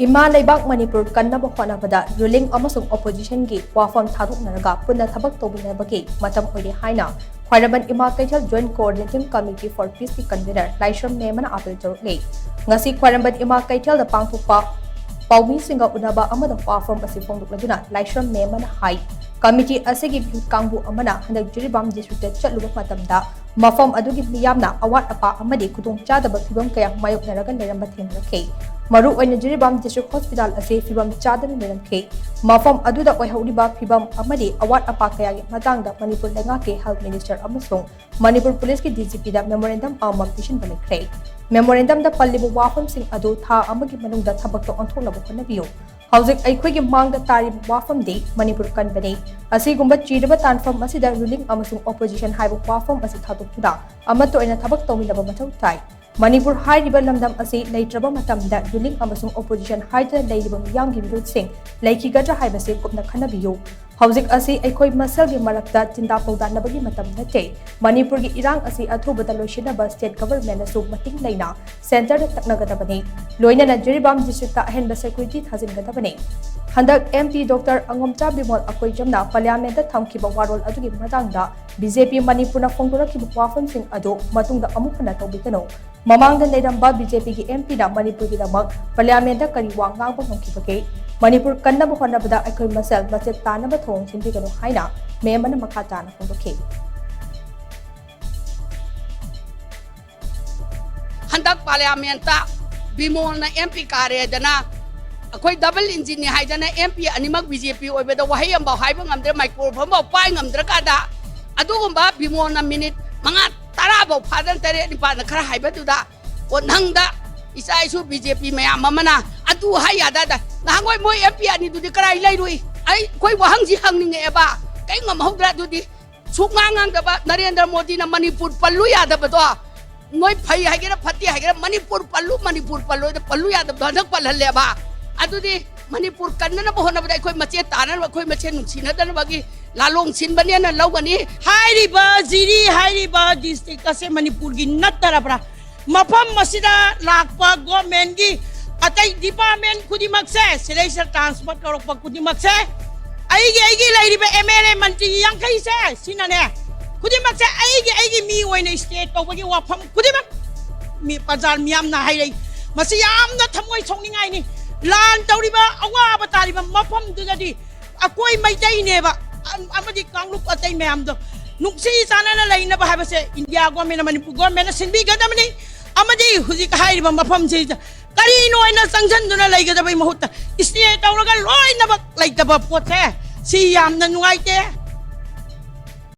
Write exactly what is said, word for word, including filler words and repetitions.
ꯏꯃꯥ ꯂꯩꯕꯥꯛ ꯃꯅꯤꯄꯨꯔ ꯀꯟꯅꯕ ꯍꯣꯠꯅꯕꯗ ꯔꯨꯂꯤꯡ ꯑꯃꯁꯨꯡ ꯑꯣꯄꯣꯖꯤꯁꯟꯒꯤ ꯋꯥꯐꯝ ꯊꯥꯗꯣꯛꯅꯔꯒ ꯄꯨꯟꯅ ꯊꯕꯛ ꯇꯧꯃꯤꯟꯅꯕꯒꯤ ꯃꯇꯝ ꯑꯣꯏꯔꯦ ꯍꯥꯏꯅ ꯈ꯭ꯋꯥꯏꯔꯝꯕꯟ ꯏꯃꯥ ꯀꯩꯊꯦꯜ Joint Coordinating Committee for Peaceꯀꯤ convener ꯂꯥꯏꯁ꯭ꯔꯝ ꯃꯦꯃꯅ ꯑꯥꯄꯤꯜ ꯇꯧꯔꯛꯂꯤ꯫ ꯉꯁꯤ ꯈ꯭ꯋꯥꯏꯔꯝꯕꯟ ꯏꯃꯥ ꯀꯩꯊꯦꯜꯗ ꯄꯥꯡꯊꯣꯛꯄ ꯄꯥꯎꯃꯤꯁꯤꯡꯒ ꯎꯅꯕ ꯑꯃꯗ ꯋꯥꯐꯝ ꯑꯁꯤ ꯐꯣꯡꯗꯣꯛꯂꯗꯨꯅ ꯂꯥꯏꯁ꯭ꯔꯝ ꯃꯦꯃꯅ ꯍꯥꯏ, ꯀꯃꯤꯇꯤ ꯑꯁꯤꯒꯤ ꯃꯤꯍꯨꯠ ꯀꯥꯡꯕꯨ ꯑꯃꯅ ꯍꯟꯗꯛ ꯖꯤꯔꯤꯕꯥꯝ ꯗꯤꯁꯇ꯭ꯔꯤꯛꯇ ꯆꯠꯂꯨꯕ ꯃꯇꯝꯗ ꯃꯐꯝ ꯑꯗꯨꯒꯤ ꯃꯤꯌꯥꯝꯅ ꯑꯋꯥꯠ ꯑꯄꯥ ꯑꯃꯗꯤ ꯈꯨꯗꯣꯡꯆꯥꯗꯕ ꯐꯤꯚꯝ ꯀꯌꯥ ꯃꯥꯌꯣꯛꯅꯔꯒ ꯂꯩꯔꯝꯕ ꯊꯦꯡꯅꯔꯛꯈꯤ꯫ ꯃꯔꯨꯑꯣꯏꯅ ꯖꯤꯔꯤꯕꯥꯝ ꯗꯤꯁꯇ꯭ꯔꯤꯛ ꯍꯣꯁꯄꯤꯇꯥꯜ ꯑꯁꯤ ꯐꯤꯚꯝ ꯆꯥꯗꯅ ꯂꯩꯔꯝꯈꯤ꯫ ꯃꯐꯝ ꯑꯗꯨꯗ ꯑꯣꯏꯍꯧꯔꯤꯕ ꯐꯤꯚꯝ ꯑꯃꯗꯤ ꯑꯋꯥꯠ ꯑꯄꯥ ꯀꯌꯥꯒꯤ ꯃꯇꯥꯡꯗ ꯃꯅꯤꯄꯨꯔ ꯂꯩꯉꯥꯛꯀꯤ ꯍꯦꯜꯊ ꯃꯤꯅꯤꯁꯇꯔ ꯑꯃꯁꯨꯡ ꯃꯅꯤꯄꯨꯔ ꯄꯨꯂꯤꯁꯀꯤ ꯗꯤꯖꯤꯄꯤꯗ ꯃꯦꯃꯣꯔꯦꯟꯗꯝ ꯑꯃꯃꯝ ꯄꯤꯁꯤꯟꯕ ꯂꯩꯈ꯭ꯔꯦ꯫ ꯃꯦꯃꯣꯔꯦꯟꯗꯝꯗ ꯄꯜꯂꯤꯕ ꯋꯥꯐꯝꯁꯤꯡ ꯑꯗꯨ ꯊꯥ ꯑꯃꯒꯤ ꯃꯅꯨꯡꯗ ꯊꯕꯛꯇ ꯑꯣꯟꯊꯣꯛꯅꯕ ꯍꯣꯠꯅꯕꯤꯌꯨ꯫ ꯍꯧꯖꯤꯛ ꯑꯩꯈꯣꯏꯒꯤ ꯃꯥꯡꯗ ꯇꯥꯔꯤꯕ ꯋꯥꯐꯝꯗꯤ ꯃꯅꯤꯄꯨꯔ ꯀꯟꯕꯅꯤ꯫ ꯑꯁꯤꯒꯨꯝꯕ ꯆꯤꯔꯕ ꯇꯥꯟꯐꯝ ꯑꯁꯤꯗ ꯔꯨꯂꯤꯡ ꯑꯃꯁꯨꯡ ꯑꯣꯄꯣꯖꯤꯁꯟ ꯍꯥꯏꯕ ꯋꯥꯐꯝ ꯑꯁꯤ ꯊꯥꯗꯣꯛꯇꯨꯅ ꯑꯃꯠꯇ ꯑꯣꯏꯅ ꯊꯕꯛ ꯇꯧꯃꯤꯟꯅꯕ ꯃꯊꯧ ꯇꯥꯏ꯫ ꯃꯅꯤꯄꯨꯔ ꯍꯥꯏꯔꯤꯕ ꯂꯝꯗꯝ ꯑꯁꯤ ꯂꯩꯇ꯭ꯔꯕ ꯃꯇꯝꯗ ꯔꯨꯂꯤꯡ ꯑꯃꯁꯨꯡ ꯑꯣꯄꯣꯖꯤꯁꯟ ꯍꯥꯏꯗꯨꯅ ꯂꯩꯔꯤꯕ ꯃꯤꯌꯥꯝꯒꯤ ꯃꯤꯍꯨꯠꯁꯤꯡ ꯂꯩꯈꯤꯒꯗ꯭ꯔꯥ ꯍꯥꯏꯕꯁꯤ ꯀꯨꯞꯅ ꯈꯟꯅꯕꯤꯌꯨ꯫ ꯍꯧꯖꯤꯛ ꯑꯁꯤ ꯑꯩꯈꯣꯏ ꯃꯁꯦꯜꯒꯤ ꯃꯔꯛꯇ ꯆꯤꯟꯗꯥ ꯄꯧꯗꯥꯅꯕꯒꯤ ꯃꯇꯝ ꯅꯠꯇꯦ꯫ ꯃꯅꯤꯄꯨꯔꯒꯤ ꯏꯔꯥꯡ ꯑꯁꯤ ꯑꯊꯨꯕꯗ ꯂꯣꯏꯁꯤꯟꯅꯕ ꯁ꯭ꯇꯦꯠ ꯒꯚꯔꯟꯃꯦꯟꯠꯅꯁꯨ ꯃꯇꯤꯡ ꯂꯩꯅ ꯁꯦꯟꯇꯔꯗ ꯇꯛꯅꯒꯗꯕꯅꯤ꯫ ꯂꯣꯏꯅꯅ ꯖꯤꯔꯤꯕꯥꯝ ꯗꯤꯁꯇ꯭ꯔꯤꯛꯇ ꯑꯍꯦꯟꯕ ꯁꯦꯀ꯭ꯌꯨꯔꯤꯇꯤ ꯊꯥꯖꯤꯟꯒꯗꯕꯅꯤ꯫ ꯍꯟꯗꯛ ꯑꯦꯝ ꯄꯤ ꯗꯣꯛꯇꯔ ꯑꯉꯣꯝꯆꯥ ꯕꯤꯃꯣꯜ ꯑꯀꯣꯏꯖꯝꯅ ꯄꯥꯔꯂꯤꯌꯥꯃꯦꯟꯠꯇ ꯊꯝꯈꯤꯕ ꯋꯥꯔꯣꯜ ꯑꯗꯨꯒꯤ ꯃꯇꯥꯡꯗ ꯕꯤ ꯖꯦ ꯄꯤ ꯃꯅꯤꯄꯨꯔꯅ ꯐꯣꯡꯗꯣꯔꯛꯈꯤꯕ ꯋꯥꯐꯝꯁꯤꯡ ꯑꯗꯨ ꯃꯇꯨꯡꯗ ꯑꯃꯨꯛ ꯍꯟꯅ ꯇꯧꯕꯤꯒꯅꯨ꯫ ꯃꯃꯥꯡꯗ ꯂꯩꯔꯝꯕ ꯕꯤ ꯖꯦ ꯄꯤꯒꯤ ꯑꯦꯝ ꯄꯤꯅ ꯃꯅꯤꯄꯨꯔꯒꯤꯗꯃꯛ ꯄꯥꯔꯂꯤꯌꯥꯃꯦꯟꯠꯇ ꯀꯔꯤ ꯋꯥ ꯉꯥꯡꯕ ꯉꯝꯈꯤꯕꯒꯦ? ꯃꯅꯤꯄꯨꯔ ꯀꯟꯅꯕ ꯍꯣꯠꯅꯕꯗ ꯑꯩꯈꯣꯏ ꯃꯁꯦꯜ ꯃꯆꯦꯠ ꯇꯥꯅꯕ ꯊꯧꯑꯣꯡ ꯁꯤꯟꯕꯤꯒꯅꯨ ꯍꯥꯏꯅ ꯃꯦꯝ ꯑꯃꯅ ꯃꯈꯥ ꯇꯥꯅ ꯐꯣꯡꯗꯣꯛꯈꯤ꯫ ꯍꯟꯗꯛ ꯄꯥꯔꯂꯤꯌꯥꯃꯦꯟꯠꯇ ꯕꯤꯃꯣꯜꯅ ꯑꯦꯝ ꯄꯤ ꯀꯥꯔꯦꯗꯅ, ꯑꯩꯈꯣꯏ ꯗꯕꯜ ꯏꯟꯖꯤꯟꯅꯤ ꯍꯥꯏꯗꯅ ꯑꯦꯝ ꯄꯤ ꯑꯅꯤꯃꯛ ꯕꯤ ꯖꯦ ꯄꯤ ꯑꯣꯏꯕꯗ ꯋꯥꯍꯩ ꯑꯃꯐꯥꯎ ꯍꯥꯏꯕ ꯉꯝꯗ꯭ꯔꯦ, ꯃꯥꯏꯀ꯭ꯔꯣꯐꯣꯟꯐꯥꯎ ꯄꯥꯏ ꯉꯝꯗ꯭ꯔꯀꯥꯟꯗ, ꯑꯗꯨꯒꯨꯝꯕ ꯕꯤꯃꯣꯜꯅ ꯃꯤꯅꯤꯠ ꯃꯉꯥ ꯇꯔꯥꯐꯥꯎ ꯐꯥꯗꯅ ꯇꯔꯦꯠ ꯅꯤꯄꯥꯜꯗ ꯈꯔ ꯍꯥꯏꯕꯗꯨꯗ, ꯑꯣ, ꯅꯪꯗ ꯏꯆꯥ ꯏꯁꯨ ꯕꯤ ꯖꯦ ꯄꯤ ꯃꯌꯥꯝ ꯑꯃꯅ ꯑꯗꯨ ꯍꯥꯏ ꯌꯥꯗꯗ, ꯅꯍꯥꯟꯋꯥꯏ ꯃꯣꯏ ꯑꯦꯝ ꯄꯤ ꯑꯅꯤꯗꯨꯗꯤ ꯀꯔꯥꯏ ꯂꯩꯔꯨꯏ? ꯑꯩ, ꯑꯩꯈꯣꯏ ꯋꯥꯍꯪꯁꯤ ꯍꯪꯅꯤꯡꯉꯛꯑꯦꯕ, ꯀꯩ ꯉꯝꯍꯧꯗ꯭ꯔꯥ? ꯑꯗꯨꯗꯤ ꯁꯨꯛꯉꯥꯡ ꯉꯥꯡꯗꯕ ꯅꯔꯦꯟꯗ꯭ꯔ ꯃꯣꯗꯤꯅ ꯃꯅꯤꯄꯨꯔ ꯄꯜꯂꯨ ꯌꯥꯗꯕꯗꯣ, ꯅꯣꯏ ꯐꯩ ꯍꯥꯏꯒꯦꯔꯥ ꯐꯠꯇꯦ ꯍꯥꯏꯒꯦꯔꯥ, ꯃꯅꯤꯄꯨꯔ ꯄꯜꯂꯨ, ꯃꯅꯤꯄꯨꯔ ꯄꯜꯂꯨ ꯍꯥꯏꯗ ꯄꯜꯂꯨ ꯌꯥꯗꯕꯗꯣ ꯍꯟꯗꯛ ꯄꯜꯍꯜꯂꯦꯕ꯫ ꯑꯗꯨꯗꯤ ꯃꯅꯤꯄꯨꯔ ꯀꯟꯅꯅꯕ ꯍꯣꯠꯅꯕꯗ ꯑꯩꯈꯣꯏ ꯃꯆꯦꯠ ꯇꯥꯅꯅꯕ, ꯑꯩꯈꯣꯏ ꯃꯁꯦꯟ ꯅꯨꯡꯁꯤꯅꯗꯅꯕꯒꯤ ꯂꯥꯂꯣꯡ ꯁꯤꯟꯕꯅꯦꯅ ꯂꯧꯒꯅꯤ꯫ ꯍꯥꯏꯔꯤꯕ ꯖꯤꯔꯤ ꯍꯥꯏꯔꯤꯕ ꯗꯤꯁꯇ꯭ꯔꯤꯛ ꯑꯁꯦ ꯃꯅꯤꯄꯨꯔꯒꯤ ꯅꯠꯇꯔꯕ꯭ꯔꯥ? ꯃꯐꯝ ꯑꯁꯤꯗ ꯂꯥꯛꯄ ꯒꯣꯔꯃꯦꯟꯒꯤ ꯑꯇꯩ ꯗꯤꯄꯥꯔꯠꯃꯦꯟ ꯈꯨꯗꯤꯡꯃꯛꯁꯦ, ꯁꯤꯗꯩꯁꯤꯗ ꯇ꯭ꯔꯥꯟꯁꯐꯔ ꯇꯧꯔꯛꯄ ꯈꯨꯗꯤꯡꯃꯛꯁꯦ, ꯑꯩꯒꯤ ꯑꯩꯒꯤ ꯂꯩꯔꯤꯕ ꯑꯦꯝ ꯑꯦꯜ ꯑꯦ ꯃꯟꯇ꯭ꯔꯤ ꯌꯥꯡꯈꯩꯁꯦ, ꯁꯤꯅꯅꯦ, ꯈꯨꯗꯤꯡꯃꯛꯁꯦ ꯑꯩꯒꯤ ꯑꯩꯒꯤ ꯃꯤ ꯑꯣꯏꯅ ꯁ꯭ꯇꯦ ꯇꯧꯕꯒꯤ ꯋꯥꯐꯝ ꯈꯨꯗꯤꯡꯃꯛ ꯃꯤ, ꯄ꯭ꯔꯖꯥ ꯃꯤꯌꯥꯝꯅ ꯍꯥꯏꯔꯛꯏ꯫ ꯃꯁꯤ ꯌꯥꯝꯅ ꯊꯃꯣꯏ ꯁꯣꯛꯅꯤꯡꯉꯥꯏꯅꯤ꯫ ꯂꯥꯟ ꯇꯧꯔꯤꯕ ꯑꯋꯥꯕ ꯇꯥꯔꯤꯕ ꯃꯐꯝꯗꯨꯗꯗꯤ ꯑꯩꯈꯣꯏ ꯃꯩꯇꯩꯅꯦꯕ, ꯑꯝ-, ꯑꯃꯗꯤ ꯀꯥꯡꯂꯨꯞ ꯑꯇꯩ ꯃꯌꯥꯝꯗꯣ ꯅꯨꯡꯁꯤ ꯆꯥꯟꯅꯅ ꯂꯩꯅꯕ ꯍꯥꯏꯕꯁꯦ ꯏꯟꯗꯤꯌꯥ ꯒꯣꯔꯃꯦꯟꯅ, ꯃꯅꯤꯄꯨꯔ ꯒꯣꯔꯃꯦꯟꯅ ꯁꯤꯟꯕꯤꯒꯗꯕꯅꯤ꯫ ꯑꯃꯗꯤ ꯍꯧꯖꯤꯛ ꯍꯥꯏꯔꯤꯕ ꯃꯐꯝꯁꯤꯗ ꯀꯔꯤꯅꯣ ꯑꯣꯏꯅ ꯆꯪꯁꯤꯟꯗꯨꯅ ꯂꯩꯒꯗꯕꯒꯤ ꯃꯍꯨꯠꯇ ꯁ꯭ꯇꯦ ꯇꯧꯔꯒ ꯂꯣꯏꯅꯃꯛ ꯂꯩꯇꯕ ꯄꯣꯠꯁꯦ, ꯁꯤ ꯌꯥꯝꯅ ꯅꯨꯡꯉꯥꯏꯇꯦ꯫